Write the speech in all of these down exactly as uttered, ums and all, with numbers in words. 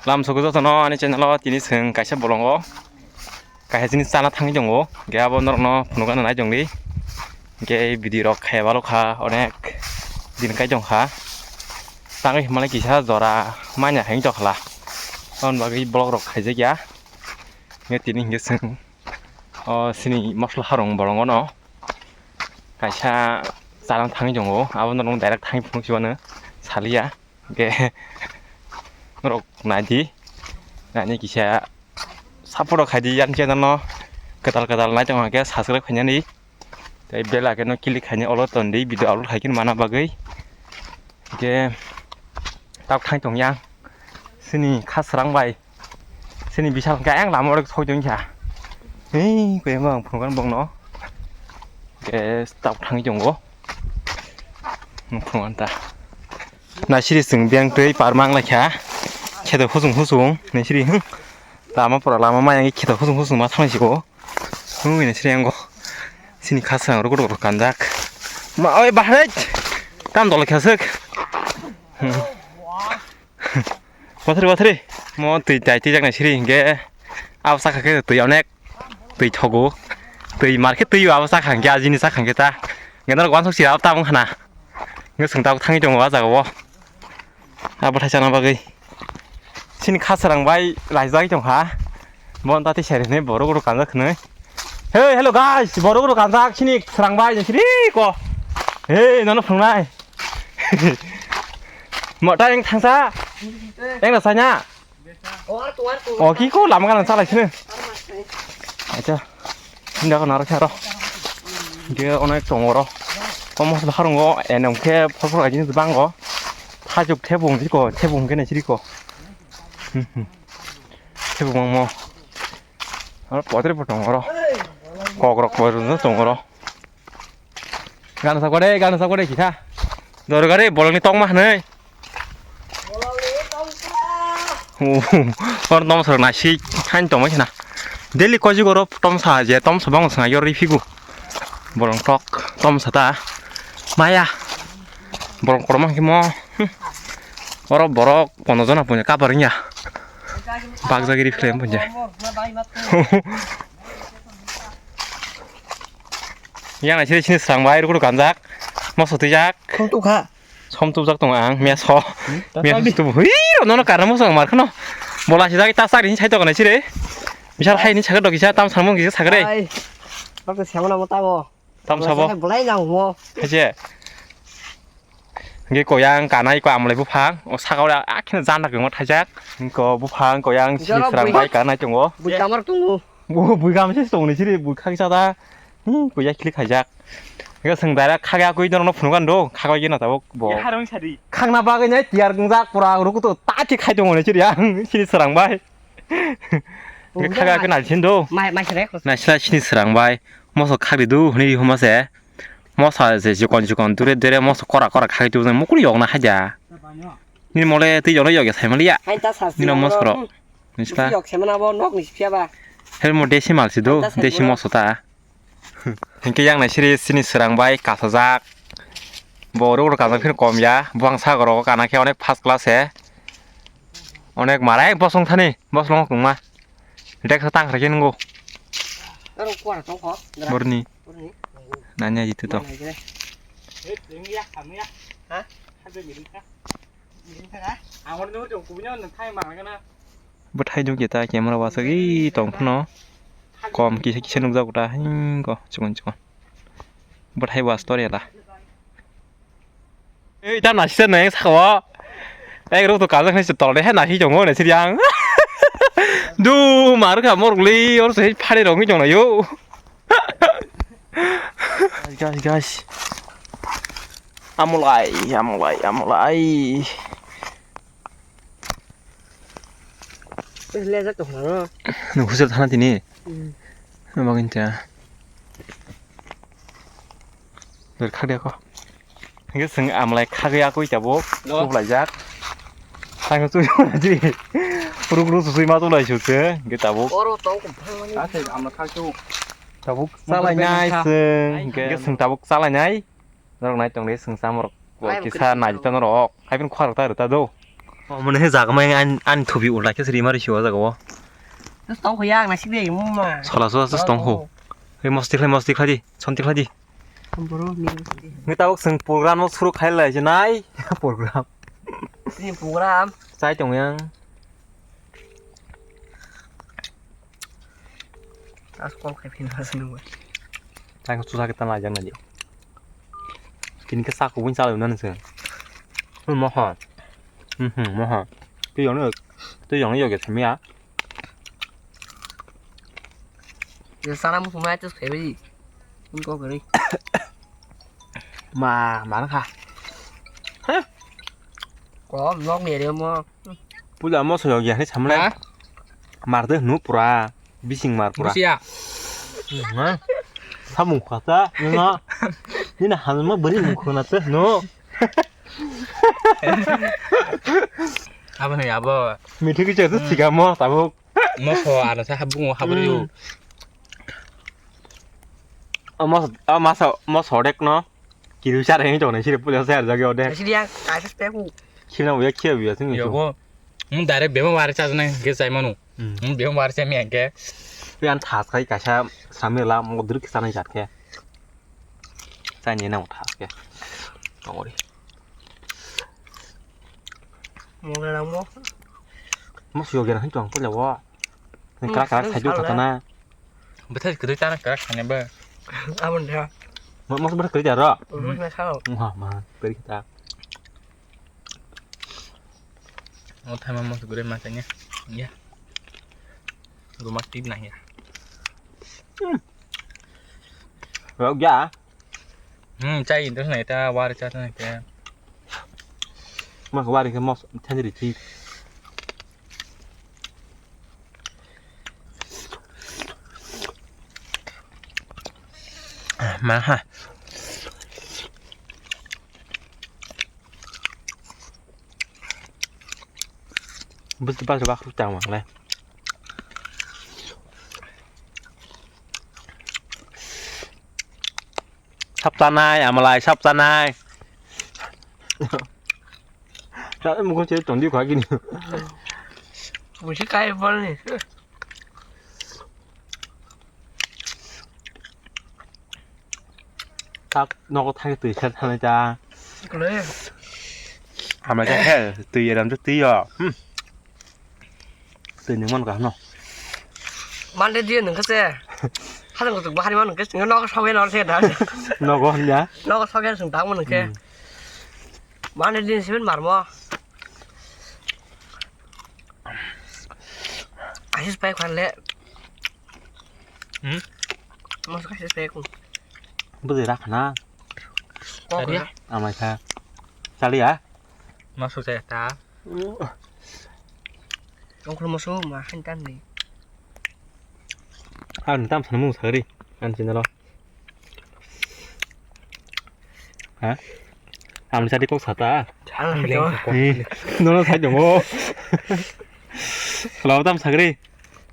Lam sogwi jotono ani channel o tini chwng kaisa bolongo kaisa jinis chana thangwi tongo, hwnkhe abo norokno phunukna nai tongdi. Hwnkhe video rok khaiya balokha onek din kai tongkha, tangwi hwnmale kisa jora manya hai tongkha la, aboni bagwi vlog rok khaijakya. Hwnkhe tini hwnkhe chwng o chini mosla harung bolongono kaisa chana thangwi tongo, abo norokno direct thangwi phunuk sibano saliya. Hwnkhe norok naidi, naini kisa support rok khaidi, yang channel no kwtal kwtal nai tongkha khe subscribe khainani tei bell icon no click khaina all o tondi video upload khaikhe mana bagwi. Hwnkhe tabuk thang tong yang chini kha srang bai. Chini bisal hwnkhe ayang lama o soi tongkha. Hei, kuyang bang phunukgan bongno. Hwnkhe tabuk thangwi tongo. Nukhung anta. Naisiri chwng biyang twi par mang laikha. Kheto husung husung, naisiri, hmm. Lama pura lama maya kheto husung husung ma thangsi o. Hung ini sri anggo. Sini khasang rukut rukut kanjak. Ma oi bahai. Tam dol khasuk. Hmm. Wathri wathri. Mo twi tai twi jaknai sri hingke. Abo sakha khe twi onek. Twi thogo. Twi mar khe twi abo sakha hingke ajini sakha hingke ta. Hingke norok wansuk si abo tabung khana. Hingke chwng tabuk thangwi tongo ah jagao. Abo thai chana bagwi. Sini kha srang bai laijagwi tongkha. Bon tati sari hinwi borok rok kanjak hinwi. Hey, hello guys, borok rok kanjak sini srang bai siri ko. Hey, nono phungnai. Mota yang thangsa. Yang rasanya. O ki ko lama kana chalai sini. Acha. Inda ko naro charo. Ge onek tongo ro. Omo harungo enom khe phor phor ajin bango. Thajuk thebung ko, thebung kene siri ko. Hmm, hmm. Thebung mo. Aro potre po tongo ro. Kok rok po tongo ro. Gana sakwa de, gana sakwa de, kitha. Dorgari, bolongni tongma hwnwi. Or tomsa rok naisik hain tongma khna. Daily koji goro tomsa je tomsa bang swnga yor ri phigu. Bolong tok tomsa ta. Maya. Bolong korma himo. Oro borok pono jona punya kabar nya. Bak jagiri film punya. Yang naisik sini serang bai rukru kanjak. Moso tijak. Khong tukha. Som tubjak tong ang, mia so. Hmm? Mia so tubu. Hui, nono karna moso ang markhno. Bola si jagi ta sari ni sai to kanai sire. Misal hai ni sagar dogi sa tam samung gisa sagare. Ai. Bak to siamo na mo tabo. Tam sabo. Bolai na mo. Haje. Nge koyang kanai ko amlai buphang. O saka ora akhina janda gengma thajak. Ko buphang koyang si serang bai kanai tongo. Bui kamar tungu. Bo bui gam se tong ni siri bui khak sa da. Hmm, bui ya klik khaijak. Ga seng dara khak ya koi dono phunu gan do. Khak ya na tabuk bo. Harung sari. Khak na bagwi nai tiyar gungjak pura ruku to ta ki khai dong ni siri ang siri serang bai. Ga khak ya ke na sin do. Mai, mai sere ko. Na sila sini serang bai. Moso khak ri du hni ri homa se. Mosa se jikon jikon dure dure moso kora kora khai tu mukul yok na haja. Ni mole twi jolo yok ya sai mali ya. Hai ta sas. Ni no mosro. Nisla. Yok semana bo nok ni phiya ba. Helmo desi mal si do, desi moso ta. Hinkhe yang nai siri sini serang bai kasajak. Bo ro ro kajak phir kom ya, buang sagoro kana khe onek first class he. Onek marai bosong thani, boslong kungma. Dek sa tang kharke nungo. Aro kuara tong kho. Borni. Borni. Nanya jitu to. Mana gre. Eh, ini ya, kamu ya. Hah? Ada miring kah? Miring kah? Angor nunggu jauh kubunya nang thai mana kana. Bwthai nukya ta camera wasagwi tong phano. Kom kisa kisa nukjago ta hingko chikon chikon. Bwthai was tor ya ta. Ei ta nasi ta nang sakao. Ek rok to kajak nai tol de he nasi tongo nai siri ang. Du mar kha mor guli or se phari rong jong na yo. Guys, guys, guys. Amulai, amulai, amulai. Lejak tong phano. Nung husel thana tini. Hmm. Nung bagin ta. Ber khak dia ko. Hingke seng amlai khagwi akui tabuk. No. Tuklaijak. Thangwi twi ji. Ruk ruk sui ma tuklai suk se. Hingke tabuk. Oro tong kum phang mani. Ase amlai khak tu. Tabuk salai nai seng. Hingke seng tabuk salai nai. Norok nai tong de seng samrok. Kisa nai ta norok. Hai pun khwar ta rwta do. Omo ni jaga mai ani, ani thubi ulai khe siri mari siwa jaga o. Tus tong khoya ang nasi be muma. Sola sola tus tong kho. Hei mosti khlai, mosti khlai di, sonti khlai di. Boro ni. Ngi tabuk seng program no suru khai lai je nai. Program. Sini program. Chai tong yang. As kol khai phin as nungwe. Tang chu sa kitan lajak na di. Kini ke sa kubun sa luna nse. Hmm, moha. Hmm, moha. Tu yong ni, tu yong ni yoge semia. Ye sana mu sumai tus khai bi. Kun ko gari. Ma, ma kha. Ko nok ni re mo. Puja moso yog ya ni samle. Ha? Mar de hnu pura. Bising mar pura. Busia. Ha? Samung khata, nga. Ni na han ma bani mung khona te, no. Abo ni abo. Mithi ki chatu siga mo, tabuk. Moso ano sa habung habung yo. Hmm. O mos, o maso, moso dek no. Kiru char heng chok nai siri puja char jagi ode. Siri yang kaisa speku. Khimna buya khia buya sing. Yogo. Hmm, direct bema wari chajna ge chai manu. Hmm. Hmm, bema wari chai mi angke. Pe an thas kai kaisa samir la mo drik sana jat ke. Chai ni na thas ke. Tongori. Mo ge mo. Mo sio ge na hin tong puja wo. Ni krak krak sai ju kata na. Bethai kwrwi chana kwrak thangya ba. Aboni da. Mo, mo bethai kwrwi da ro. Mo na sao. Mo ha ma kwrwi ta. O thai ma mo kwrwi ma tanya. Ya. Ruma tip na ya. Ro ya. Hmm, chai interest na ita war cha na ke. Ma ko war ke mo thanjri tip. Maha. Bus bus bak ruk tang mang le. Sap chanai, amalai sap chanai. Sa mukon se tongdi kha gini. Musi kai bol ni. Tak nogo thai twi khe thanai ta. Kle. Amai ta khe twi eram ta twi yo. Hmm. Twi nung man ka no. Mande di nung khe se. Hadang kutuk bahari man nung khe se. Nogo soge no se da. Nogo hanya. Nogo soge sung tang man nung khe. Hmm. Mane din siben marmo. Asis pai khan le. Hmm? Mas asis pai kun. Budi rakna. Kok Tadi ya? Amai kha. Chali ya? Masuk saya ta. Ongkol masuk mah hantan ni. Ang tam sana mung sagri. Ang sini lo. Ha? Ang sadi kok sata. Ang sadi kok. Ni, nono sai dongo. Lo tam sagri.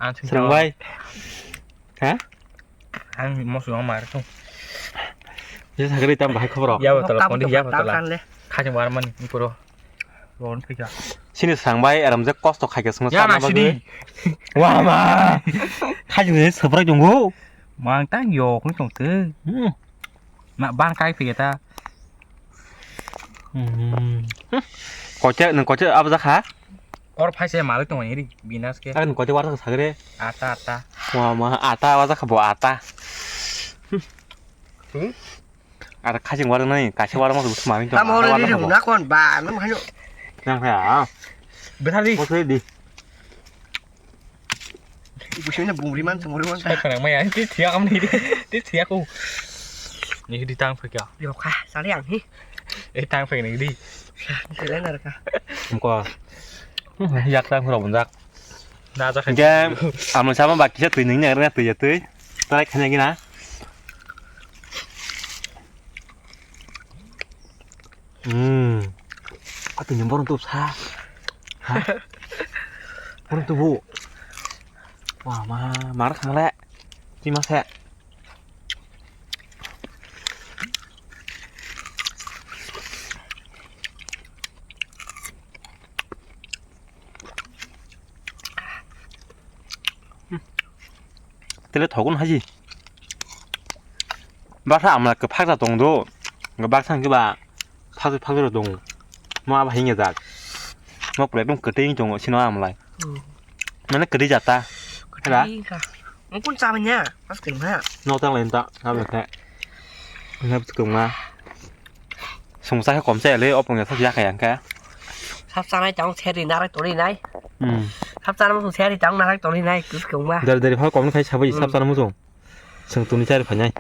Ang sini Serang lo. Bai. Ha? Ang mosu ang mar tu. Ya sagri tam bahai khobor. Ya betul. Tam kondi tu ya tam betul. Kan le. Khajang warman puro. Ron phika. Sini sang bai aram je kosto khai ke sung Ya sana na sidi. Bagwi. Wa ma. Khajang je sabrai jong go. Mang tang yo khung tong te. Hmm. Na bang kai phika ta. Hmm. Koche nang koche abja kha. Or phai se malik tong ri binas ke. Ang koche war sagre. Ata ata. Wa ma ata abja kha bo ata. Hmm. Ada khajing warung nai, kaisa warung mah semua itu. Tamo ore di na kon ba, nang hayo. Nang ha. Benar di. Bos di. Ibu sini bumri man, semua man. Saya kena maya, di tiak am ni di, di tiak ku. Ni di tang phek ya. Yo kha, sari ang hi. Eh tang phek ni di. Selain ada kah? Mko. Yak tang phek bunjak. Na ja kha. Ge, amun sama baki sa tui ning ne, tui ya tui. Try khanya gina. Hmm. Ati ni borong tuh sa. Ha? Borong tuh bu. Wah, ma, mar khang le. Cima se. tele thogun haji. Baksa amla kwphak da tong do. Baksa hwnkhe ba phak phak rok tong. Mo abo hinge jak. Mo pura ekdom kwtwi tongo sino amlai. Hmm. Mane kwtwi jata. Kwtwi ra? Kwtwi kha. Mo kun cha manya? Pas kwrwng ha. No tang lai ta. Abo khe. Na bwswk ma. Sungsa khe kom cha le opong ya sak ya kha yang kha. Sap chanai tong seri narak toni nai. Hmm. Sap chanai mo seri tong narak toni nai kwrwng ma. Dari dari phal kom khai sabai sap chanai mo sung. Chwng tuni chari phainai.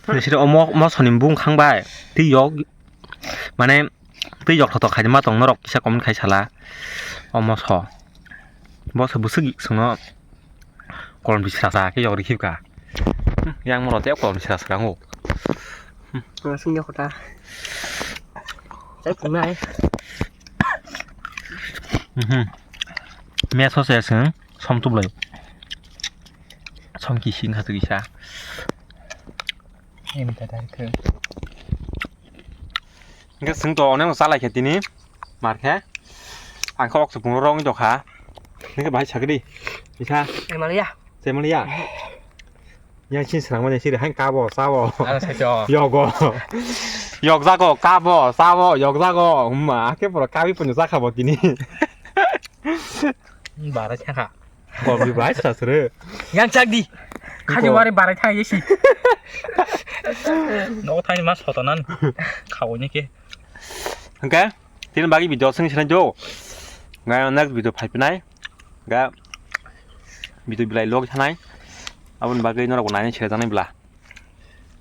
Nisiri omo, omo soni bung khang bai. Twi yok. Mane, twi yok thothok khai ma tong norok kisa comment khai sala. Omo so. Bo se bwswk songno kolom bisra sa khe yok rikhi ka. Yang moro te kolom bisra sa ngo. Sing yok ta. Chai punai. Mhm. Meso se sing som tublai. Som kising kha twi sa. Em ta dai khe. Hingke sing to onek no chalai khe tini. Mar khe. Ang khe ok chukung rong jokha. Hingke bahai sagri. Isa. Emaliya. Semaliya. Yang sin serang mani siri hang kabo sabo. Ada sacho. Yogo. Yok jago kabo sabo yok jago. Huma ke pura kabi punyo jakha bo tini. Bara chakha. Kolbi bai sasre. Yang chak di. Khaji wari barai thang yesi. No thani ma sotanan. Khawoni ke. Hingke, tini bagi video sing sinai jo. Ga next video phai pinai. Ga video bilai log thanai. Abon bagi norok nai sira janai bla.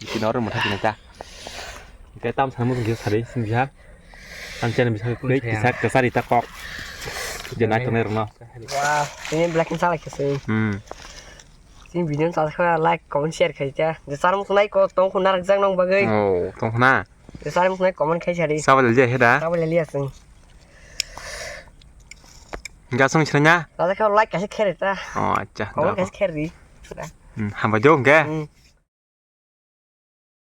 Kino oro motha kino ta. Ke tam samu ke sari sing biha. Ang channel bisa klik bisa kesari ta kok. Je nai tongnai rokno. Wah, ini black and salak kesing. Hmm. Sing video sa kha like comment share khai ta. Je saram kunai ko tong khuna rak jang nong bagai. Oh, tong khuna. Je saram kunai comment khai sari. Sabal je heda. Sabal liya sing. Gasung sirnya. Sa kha like kasi khere ta. Oh, acha. Comment kasi khere di. Hmm, hamba jo ke. Hmm.